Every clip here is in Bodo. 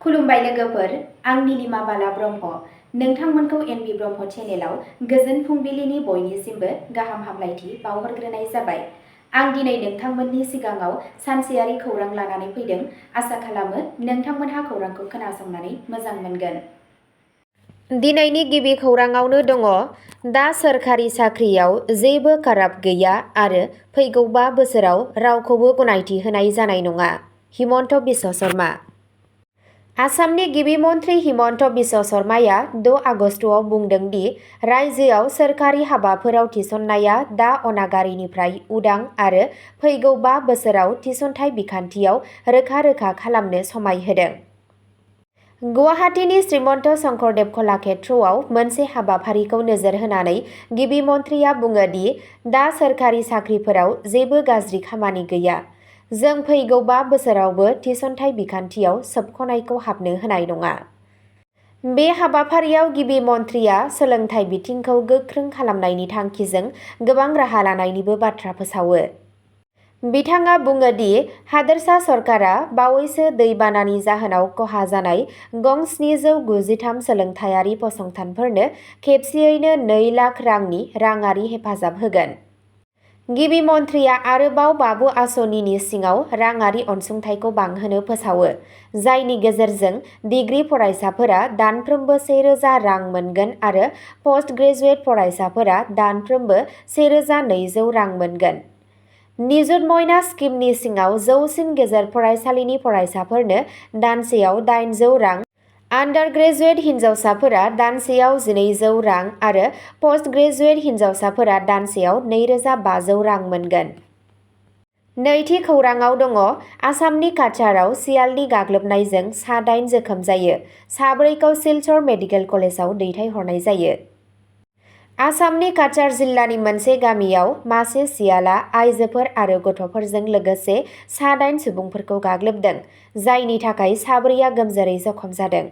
खुलुमबाय लोगोफोर, आं नीलिमा बाला ब्रह्म। नोंथांमोनखौ एनबि ब्रह्म चेनेलाव गोजोन फुंबिलिनि बयनिसिमबो गाहाम हामलायथि बावहरग्रोनाय जाबाय। आं दिनै नोंथांमोननि सिगाङाव सानसेयारि खौरां लानानै फैदों। आसा खालामो नोंथांमोनहा खौरांखौ खोनासंनानै मोजां मोनगोन। दिनैनि गिबि खौराङावनो दङ, दा सोरखारि साख्रियाव जेबो काराप्ट गैया आरो फैगौ 5 बोसोराव रावखौबो गनायथि होनाय जानाय नङा। हिमन्त बिश्व शर्मा। आसामनि गिबि मन्थ्रि हिमन्त बिश्व शर्माया 6 आगस्टआव बुंदों दि रायजोआव सोरखारि हाबाफोराव थिसननाया दा अनागारिनिफ्राय उदां आरो फैगौ 5 बोसोराव थिसनथाइ बिखान्थियाव रोखा-रोखा खालामनो समाय होदों। गुवाहाटीनि श्रीमन्त शंकरदेव कलाक्षेत्रआव मोनसे हाबाफारिखौ नोजोर होनानै गिबि मन्थ्रिया बुङो दि दा सोरखारि साख्रिफोराव जेबो गाज्रि खामानि गैया। जों फैगौ 5 बोसोरावबो थिसनथाइ बिखान्थियाव सोबख'नायखौ हाबनो होनाय नङा। बे हाबाफारियाव गिबि मन्थ्रिया सोलोंथाइ बिथिंखौ गोख्रों खालामनायनि थांखिजों गोबां राहा लानायनिबो बाथ्रा फोसावो। बिथाङा बुङो दि हादोरसा सरकारा बावैसो दैबानानि जाहोनाव खहा जानाय गं 793 सोलोंथायारि फसंथानफोरनो खेबसेयैनो 2 लाख रांनि राङारि हेफाजाब होगोन। गिबि मन्थ्रिया आरोबाव बाबु आसनिनि सिङाव राङारि अनसुंथाइखौ बांहोनो फोसावो, जायनि गेजेरजों डिग्री फरायसाफोरा दानफ्रोमबो 1000 रां मोनगोन आरो पोस्ट ग्रेजुएट फरायसाफोरा दानफ्रोमबो 1200 रां मोनगोन। निजुत मयना स्किमनि सिङाव जौसिन गेजेर फरायसालिनि फरायसाफोरनो दानसेयाव 800 रां, आन्डार ग्रेजुएट हिन्जावसाफोरा दानसेयाव 1200 रां आरो पोस्ट ग्रेजुएट हिन्जावसाफोरा दानसेयाव 2500 रां मोनगोन। नैथि खौराङाव दङ, आसामनि काछाराव सियालनि गाग्लोबनायजों सा 8 जोखोम जायो। सा 4खौ सिलचर मेडिकेल कलेजाव दैथायहरनाय जायो। आसामनि काछार जिल्लानि मोनसे गामियाव मासे सियालआ आइजोफोर आरो गथ'फोरजों लोगोसे सा 8 सुबुंफोरखौ गाग्लोबदों, जायनि थाखाय सा 4आ गोमजोरै जखम जादों।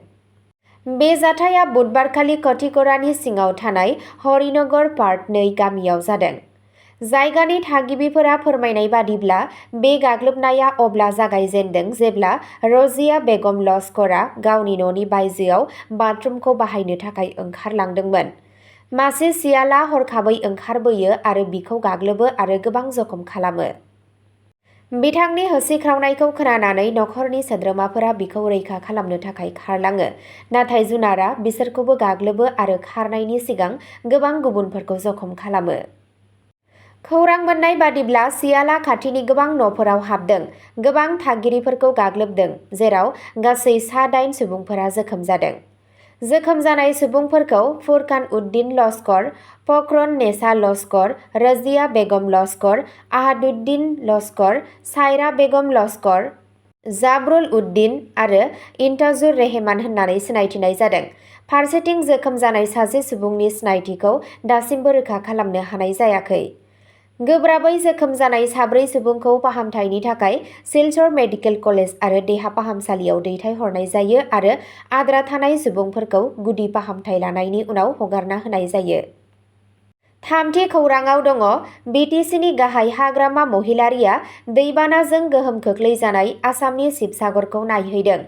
बे जाथाया बुधबारखालि कटिकरानि सिङाव थानाय हरिनगर पार्ट 2 गामियाव जादों। जायगानि थागिबिफोरा फोरमायनाय बादिब्ला बे गाग्लोबनाया अब्ला जागायजेन्दों जेब्ला रजिया बेगम लस्करआ गावनि न'नि बायजोआव बाथरुमखौ बाहायनो थाखाय ओंखारलांदोंमोन। मासे सियालआ हरखाबै ओंखारबोयो आरो बिखौ गाग्लोबो आरो गोबां जखम खालामो। बिथांनि होसिख्रावनायखौ खोनानानै नखरनि सोद्रोमाफोरा बिखौ रैखा खालामनो थाखाय खारलाङो, नाथाय जुनारआ बिसोरखौबो गाग्लोबो आरो खारनायनि सिगां गोबां गुबुनफोरखौ जखम खालामो। खौरां मोन्नाय बादिब्ला सियालआ खाथिनि गोबां न'फोराव हाबदों, गोबां थागिरिफोरखौ गाग्लोबदों, जेराव गासै सा 8 सुबुंफोरा जोखोम जादों। जोखोम जानाय सुबुंफोरखौ फुरकान उद्दिन लस्कर, फखरन नेसा लस्कर, रजिया बेगम लस्कर, आहादुद्दिन लस्कर, सायरा बेगम लस्कर, जाबरुल उद्दिन आरो इन्ताजुर रेहमान होननानै सिनायथिनाय जादों। फारसेथिं जोखोम जानाय सासे सुबुंनि सिनायथिखौ दासिमबो रोखा खालामनो हानाय जायाखै। गोब्राबै जोखोम जानाय सा 4 सुबुंखौ फाहामथायनि थाखाय सिलचर मेडिकेल कलेज आरो देहा फाहामसालियाव दैथायहरनाय जायो आरो आद्रा थानाय सुबुंफोरखौ गुदि फाहामथाय लानायनि उनाव हगारना होनाय जायो। थामथि खौराङाव दङ, BTCनि गाहाय हाग्रामा महिलारिया दैबानाजों गोहोम खोख्लैजानाय आसामनि शिबसागरखौ नायहैदों,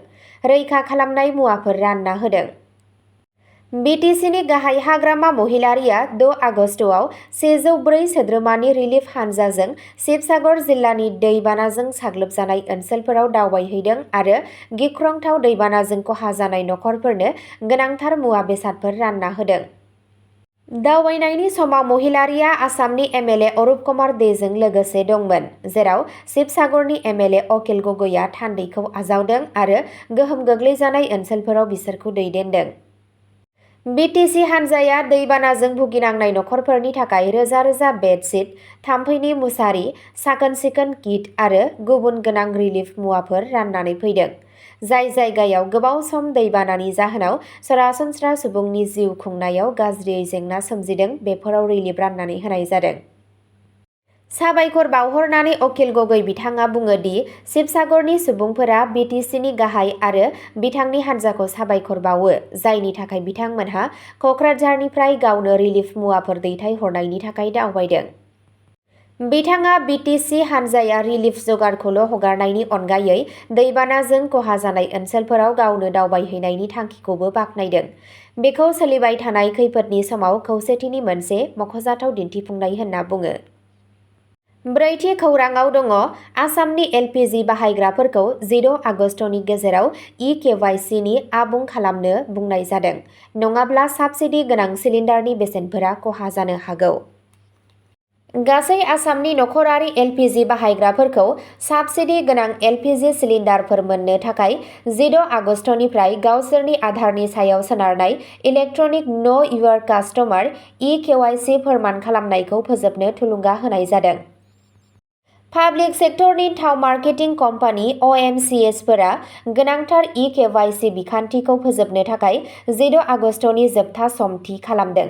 रैखा खालामनाय मुवाफोर रानना होदों। BTCनि गाहाय हाग्रामा महिलारिया 6 आगस्टआव 104 सोद्रोमानि रिलिफ हानजाजों शिबसागर जिल्लानि दैबानाजों साग्लोबजानाय ओनसोलफोराव दावबायहैदों आरो गिख्रंथाव दैबानाजों खहा जानाय नखरफोरनो गोनांथार मुवा बेसादफोर रानना होदों। दावबायनायनि समाव महिलारिया आसामनि MLA अरुप कुमार देजों लोगोसे दंमोन, जेराव शिबसागरनि MLA अखिल गगैआ थान्दैखौ आजावदों आरो गोहोम गोग्लैजानाय ओनसोलफोराव बिसोरखौ दैदेनदों। BTC हानजाया दैबानाजों भुगिनांनाय नखरफोरनि थाखाय रोजा-रोजा बेडशीट, थाम्फैनि मुसारि, साखोन-सिखोन किट आरो गुबुन गोनां रिलिफ मुवाफोर राननानै फैदों। जाय जायगायाव गोबाव सम दैबानानि जाहोनाव सरासनस्रा सुबुंनि जिउ खुंनायाव गाज्रियै जेंना सोमजिदों, बेफोराव रिलिफ राननानै होनाय जादों। साबायखर बावहरनानै अखिल गगै बिथाङा बुङो दि शिबसागरनि सुबुंफोरा BTCनि गाहाय आरो बिथांनि हानजाखौ साबायखर बावो, जायनि थाखाय बिथांमोनहा कक्राझारनिफ्राय गावनो रिलिफ मुवाफोर दैथायहरनायनि थाखाय दावबायदों। बिथाङा BTC हानजाया रिलिफ जगारखौल' हगारनायनि अनगायै दैबानाजों खहा जानाय ओनसोलफोराव गावनो दावबायहैनायनि थांखिखौबो बाख्नायदों। बेखौ सोलिबाय थानाय खैफोदनि समाव खौसेथिनि मोनसे मख'जाथाव दिन्थिफुंनाय होनना बुङो। ब्रैथि खौराङाव दङ आसामनि LPG बाहायग्राफोरखौ 16 आगस्तनि गेजेराव eKYC नि आबुं खालामनो बुंनाय जादों, नङाब्ला साबसिडि गोनां सिलिन्डारनि बेसेनफोरा खहा जानो हागौ। गासै आसामनि नखरारि LPG बाहायग्राफोरखौ साबसिडि गोनां LPG सिलिन्डारफोर मोननो थाखाय 16 आगस्तनिफ्राय गावसोरनि आधारनि सायाव सोनारनाय इलेक्ट्रनिक नो इउर कास्टमार eKYC फोरमान खालामनायखौ फोजोबनो थुलुंगा होनाय जादों। पाब्लिक सेक्टरनि थाव मार्केटिं कम्पानि OMCSफोरा गोनांथार eKYC बिखान्थिखौ फोजोबनो थाखाय 16 आगस्तनि जोबथा सम थि खालामदों।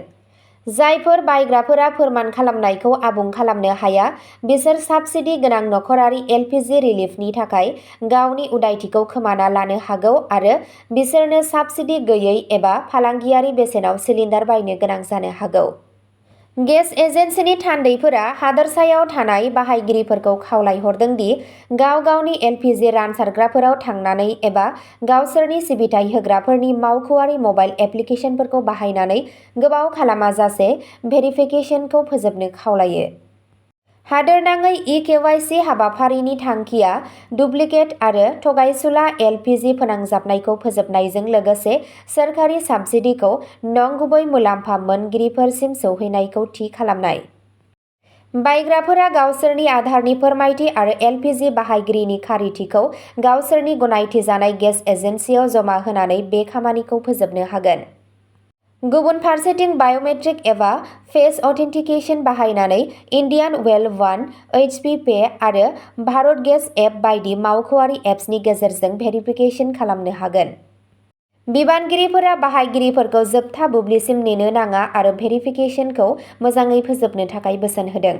जायफोर बायग्राफोरा फोरमान खालामनायखौ आबुं खालामनो हाया, बिसोर साबसिडि गोनां नखरारि LPG रिलिफनि थाखाय गावनि उदायथिखौ खोमाना लानो हागौ आरो बिसोरनो साबसिडि गैयै एबा फालांगियारि बेसेनाव सिलिन्डार बायनो गोनां जानो हागौ। गेस एजेन्सिनि थान्दैफोरा हादोरसायाव थानाय बाहायगिरिफोरखौ खावलायहरदों दि गाव गावनि LPG रानसारग्राफोराव थांनानै एबा गावसोरनि सिबिथाय होग्राफोरनि मावख'आरि मबाइल एप्लिकेशनफोरखौ बाहायनानै गोबाव खालामाजासे भेरिफिकेशनखौ फोजोबनो खावलायो। हादोरनाङै eKYC हाबाफारिनि थांखिया डुप्लिकेट आरो थगायसुला LPG फोनांजाबनायखौ फोजोबनायजों लोगोसे सोरखारि साबसिडिखौ नंगुबै मुलाम्फा मोनगिरिफोरसिम सौहैनायखौ थि खालामनाय। बायग्राफोरा गावसोरनि आधारनि फोरमायथि आरो LPG बाहायगिरिनि खारिथिखौ गावसोरनि गनायथिजानाय गेस एजेन्सियाव जमा होनानै बे खामानिखौ फोजोबनो हागोन। गुबुन फारसेथिं बाय'मेट्रिक एबा फेस अथेन्टिकेशन बाहायनानै Indian well one, HP Pay आरो भारत गेस एप बायदि मावख'आरि एप्सनि गेजेरजों भेरिफिकेशन खालामनो हागोन। बिबानगिरिफोरा बाहायगिरिफोरखौ जोबथा बुब्लिसिम नेनो नाङा आरो भेरिफिकेशनखौ मोजाङै फोजोबनो थाखाय बोसोन होदों।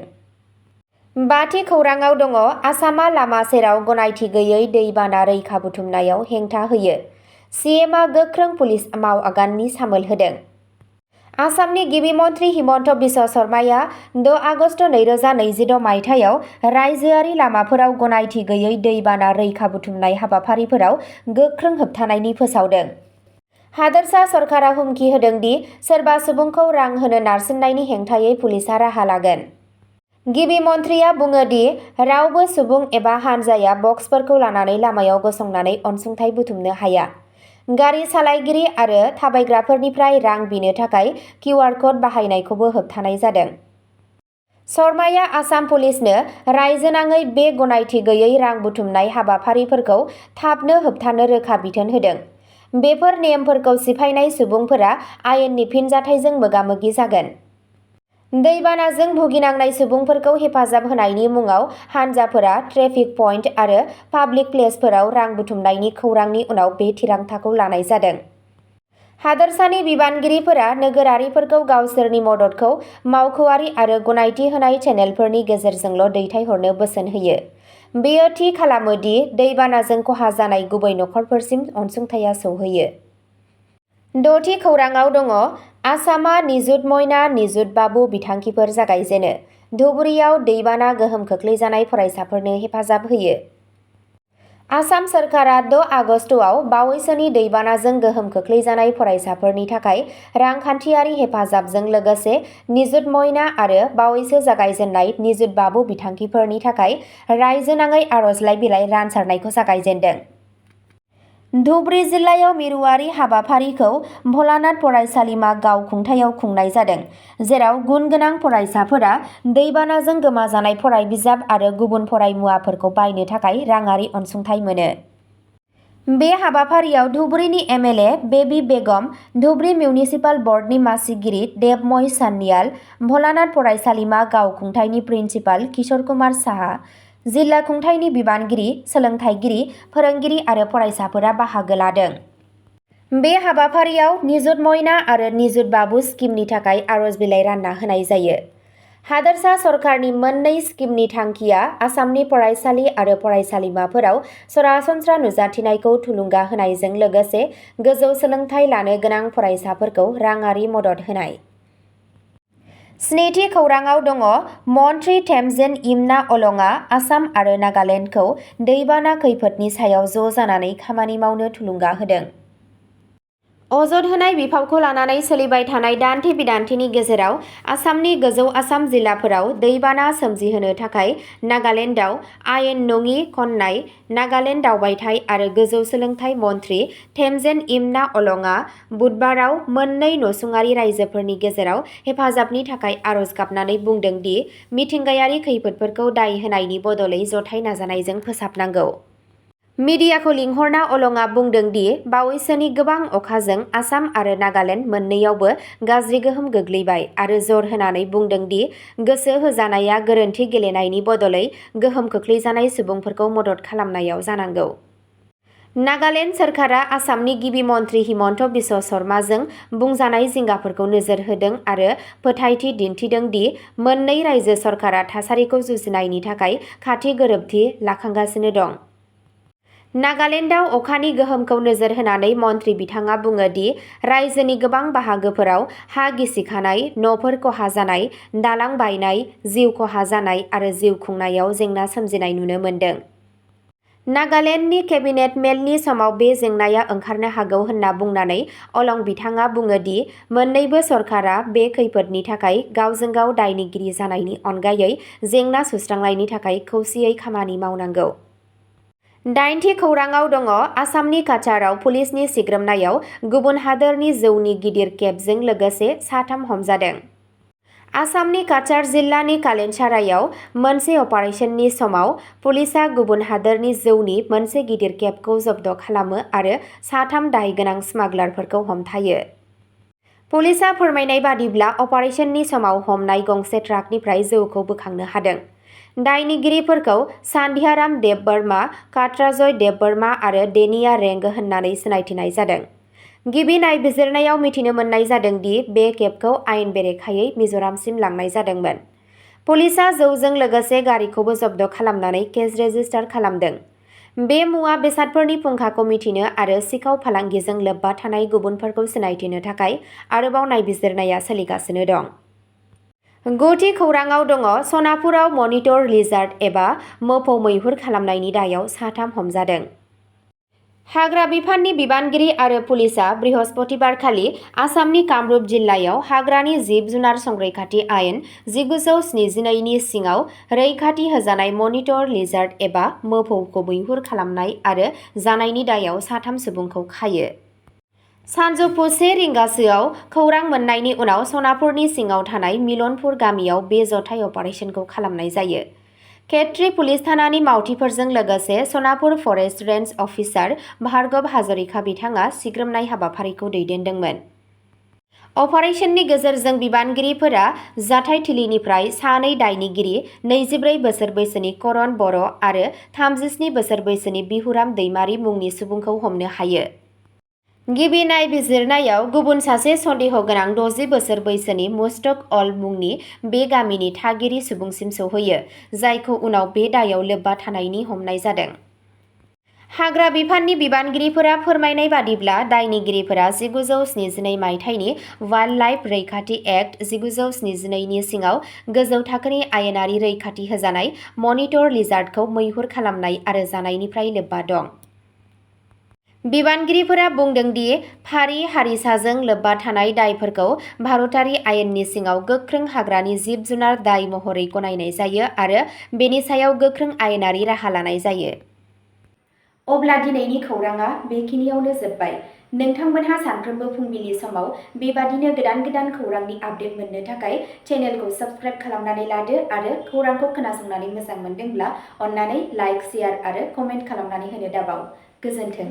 बाथि खौराङाव दङ आसामा लामा सेराव गनायथि गैयै दैबाना रैखा बुथुमनायाव हेंथा होयो। CMआ गोख्रों पुलिस मावआगाननि सामोल होदों। आसामनि गिबि मन्थ्रि हिमन्त बिश्व शर्माया 6 आगस्त 2026 मायथाइयाव रायजोआरि लामाफोराव गनायथि गैयै दैबाना रैखा बुथुमनाय हाबाफारिफोराव गोख्रों होबथानायनि फोसावदों। हादोरसा सरकारा हुमखि होदों दि सोरबा सुबुंखौ रां होनो नारसिननायनि हेंथायै पुलिसआ राहा लागोन। गिबि मन्थ्रिया बुङो दि रावबो सुबुं एबा हानजाया बक्सफोरखौ लानानै लामायाव गसंनानै अनसुंथाइ बुथुमनो हाया। गारि सालायगिरि आरो थाबायग्राफोरनिफ्राय रां बिनो थाखाय QR क'ड बाहायनायखौबो होबथानाय जादों। शर्माया आसाम पुलिसनो रायजोनाङै बे गनायथि गैयै रां बुथुमनाय हाबाफारिफोरखौ थाबनो होबथानो रोखा बिथोन होदों। बेफोर नेमफोरखौ सिफायनाय सुबुंफोरा आयेननि फिनजाथायजों मोगा-मोगि जागोन। दैबानाजों भुगिनांनाय सुबुंफोरखौ हेफाजाब होनायनि मुङाव हानजाफोरा ट्रेफिक पइन्ट आरो पाब्लिक प्लेसफोराव रां बुथुमनायनि खौरांनि उनाव बे थिरांथाखौ लानाय जादों। हादोरसानि बिबानगिरिफोरा नोगोरारिफोरखौ गावसोरनि मददखौ मावख'आरि आरो गनायथि होनाय चेनेलफोरनि गेजेरजोंल' दैथायहरनो बोसोन होयो। बेयो थि खालामो दि दैबानाजों खहा जानाय गुबै नखरफोरसिम अनसुंथाइया सौहैयो। द'थि खौराङाव दङ आसामा निजुत मयना निजुत बाबु बिथांखिफोर जागायजेनो। धुबुरीयाव दैबाना गोहोम खोख्लैजानाय फरायसाफोरनो हेफाजाब होयो। आसाम सरकारा 6 आगस्तआव बावैसोनि दैबानाजों गोहोम खोख्लैजानाय फरायसाफोरनि थाखाय रांखान्थियारि हेफाजाबजों लोगोसे निजुत मयना आरो बावैसो जागायजेननाय निजुत बाबु बिथांखिफोरनि थाखाय रायजोनाङै आर'जलाइ बिलाइ रानसारनायखौ जागायजेनदों। धुबुरी जिल्लायाव मिरुआरि हाबाफारिखौ भलानाथ फरायसालिमा गावखुंथायाव खुंनाय जादों, जेराव गुनगोनां फरायसाफोरा दैबानाजों गोमाजानाय फरायबिजाब आरो गुबुन फरायमुवाफोरखौ बायनो थाखाय राङारि अनसुंथाइ मोनो। बे हाबाफारियाव धुबुरीनि MLA बेबी बेगम, धुबुरी मिउनिसिपाल बर्डनि मासिगिरि देबमय सान्याल, भलानाथ फरायसालिमा गावखुंथायनि प्रिन्सिपाल किशोर कुमार साहा, जिल्ला खुंथायनि बिबानगिरि, सोलोंथायगिरि, फोरोंगिरि आरो फरायसाफोरा बाहागो लादों। बे हाबाफारियाव निजुत मयना आरो निजुत बाबु स्किमनि थाखाय आर'ज बिलाइ रानना होनाय जायो। हादोरसा सरकारनि मोननै स्किमनि थांखिया आसामनि फरायसालि आरो फरायसालिमाफोराव सरासनस्रा नुजाथिनायखौ थुलुंगा होनायजों लोगोसे गोजौ सोलोंथाइ लानो गोनां फरायसाफोरखौ राङारि मदद होनाय। स्निथि खौराङाव दङ मन्त्रि थेमजेन इमना अलंआ आसाम आरो नागालेन्डखौ दैबाना खैफोदनि सायाव ज' जानानै खामानि मावनो थुलुंगा होदों। अजद होनाय बिफावखौ लानानै सोलिबाय थानाय दान्थे बिदान्थेनि गेजेराव आसामनि गोजौ आसाम जिल्लाफोराव दैबाना सोमजिहोनो थाखाय नागालेन्डआव आयेन नङि खननाय नागालेन्ड दावबायथाय आरो गोजौ सोलोंथाइ मन्त्रि थेमजेन इमना अलंआ बुधबाराव मोननै नसुङारि रायजोफोरनि गेजेराव हेफाजाबनि थाखाय आर'ज गाबनानै बुंदों दि मिथिंगायारि खैफोदफोरखौ दाय होनायनि बदलै जथाय नाजानायजों फोसाबनांगौ। मिडियाखौ लिंहरना अलंआ बुंदों दि बावैसोनि गोबां अखाजों आसाम आरो नागालेन्ड मोननैयावबो गाज्रि गोहोम गोग्लैबाय आरो जर होनानै बुंदों दि गोसो होजानाया गोरोन्थि गेलेनायनि बदलै गोहोम खोख्लैजानाय सुबुंफोरखौ मदद खालामनायाव जानांगौ। नागालेन्ड सोरखारा आसामनि गिबि मन्त्रि हिमन्त बिश्व शर्माजों बुंजानाय जिंगाफोरखौ नोजोर होदों आरो फोथायथि दिन्थिदों दि मोननै रायजो सरकारा थासारिखौ जुजिनायनि थाखाय खाथि गोरोबथि लाखांगासिनो दं। नागालेन्डआव अखानि गोहोमखौ नोजोर होनानै मन्त्रि बिथाङा बुङो दि रायजोनि गोबां बाहागोफोराव हा गिसिखानाय, न'फोर खहा जानाय, दालां बायनाय, जिउ खहा जानाय आरो जिउ खुंनायाव जेंना सोमजिनाय नुनो मोन्दों। नागालेन्डनि केबिनेट मेलनि समाव बे जेंनाया ओंखारनो हागौ होनना बुंनानै अलं बिथाङा बुङो दि मोन्नैबो सरकारा बे खैफोदनि थाखाय गावजों गाव दायनिगिरि जानायनि अनगायै जेंना सुस्रांनायनि थाखाय खौसेयै खामानि मावनांगौ। दाइनथि खौराङाव दङ आसामनि काछारआव पुलिसनि सिग्रोमनायाव गुबुन हादोरनि जौनि गिदिर केबजों लोगोसे साथाम हमजादों। आसामनि काछार जिल्लानि कालेनसारायाव मोनसे अपारेशननि समाव पुलिसआ गुबुन हादोरनि जौनि मोनसे गिदिर केबखौ जब्द खालामो आरो साथाम दायगोनां स्मागलारफोरखौ हमथायो। पुलिसआ फोरमायनाय बादिब्ला अपारेशननि समाव हमनाय गंसे ट्राकनिफ्राय जौखौ बोखांनो हादों। दायनिगिरिफोरखौ सान्ध्याराम देबबर्मा, काट्राजय देबबर्मा आरो डेनिया रेंग होननानै सिनायथिनाय जादों। गिबि नायबिजिरनायाव मिथिनो मोननाय जादों दि बे केबखौ आयेन बेरेखायै मिज'रामसिम लांनाय जादोंमोन। पुलिसआ जौजों लोगोसे गारिखौबो जब्द खालामनानै केस रेजिस्टार खालामदों। बे मुवा बेसादफोरनि फुंखाखौ मिथिनो आरो सिखाव फालांगिजों लोब्बा थानाय गुबुनफोरखौ सिनायथिनो थाखाय आरोबाव नायबिजिरनाया सोलिगासिनो दं। गुथि खौराङाव दङ सनापुराव मनिटर लिजार्ड एबा मोफौ मैहुर खालामनायनि दायाव साथाम हमजादों। हाग्रा बिफाननि बिबानगिरि आरो पुलिसआ बृहस्पतिबारखालि आसामनि कामरुप जिल्लायाव हाग्रानि जिब जुनार संरैखाथि आयेन 1972 नि सिङाव रैखाथि होजानाय मनिटर लिजार्ड एबा मोफौखौ मैहुर खालामनाय आरो जानायनि दायाव साथाम सुबुंखौ खायो। सानजौफु 1 रिंगासोआव खौरां मोननायनि उनाव सनापुरनि सिङाव थानाय मिलनपुर गामियाव बे जथाय अपारेशनखौ खालामनाय जायो। खेत्री पुलिस थानानि मावथिफोरजों लोगोसे Sanapur forest range officer Bhargav Hazarika बिथाङा सिग्रोमनाय हाबाफारिखौ दैदेनदोंमोन। अपारेशननि गेजेरजों बिबानगिरिफोरा जाथायथिलिनिफ्राय सानै दायनिगिरि 24 बोसोर बैसोनि करण बर' आरो 37 बोसोर बैसोनि बिहुराम दैमारी मुंनि सुबुंखौ हमनो हायो। गिबि नायबिजिरनायाव गुबुन सासे सन्देह गोनां 60 बोसोर बैसोनि मुस्तक अल मुंनि बे गामिनि थागिरि सुबुंसिम सौहैयो, जायखौ उनाव बे दायाव लोब्बा थानायनि हमनाय जादों। हाग्रा बिफाननि बिबानगिरिफोरा फोरमायनाय बादिब्ला दायनिगिरिफोरा 1972 मायथाइनि वाइल्ड लाइफ रैखाथि एक्ट 1972 नि सिङाव गोजौ थाखोनि आयेनारि रैखाथि होजानाय मनिटर लिजार्डखौ मैहुर खालामनाय आरो जानायनिफ्राय लोब्बा दं। बिबानगिरिफोरा बुंदों दि फारि हारिसाजों लोब्बा थानाय दायफोरखौ भारतारि आयेननि सिङाव गोख्रों हाग्रानि जिब जुनार दाय महरै गनायनाय जायो आरो बेनि सायाव गोख्रों आयेनारि राहा लानाय जायो। अब्ला दिनैनि खौराङा बेखिनियावनो जोबबाय। नोंथांमोनहा सानफ्रोमबो फुंबिलि समाव बेबादिनो गोदान गोदान खौरांनि आपडेट मोननो थाखाय चेनेलखौ साबस्क्राइब खालामनानै लादो आरो खौरांखौ खोनासंनानै मोजां मोनदोंब्ला अन्नानै लाइक, शेयार आरो कमेन्ट खालामनानै होनो दाबाव। गोजोन्थों।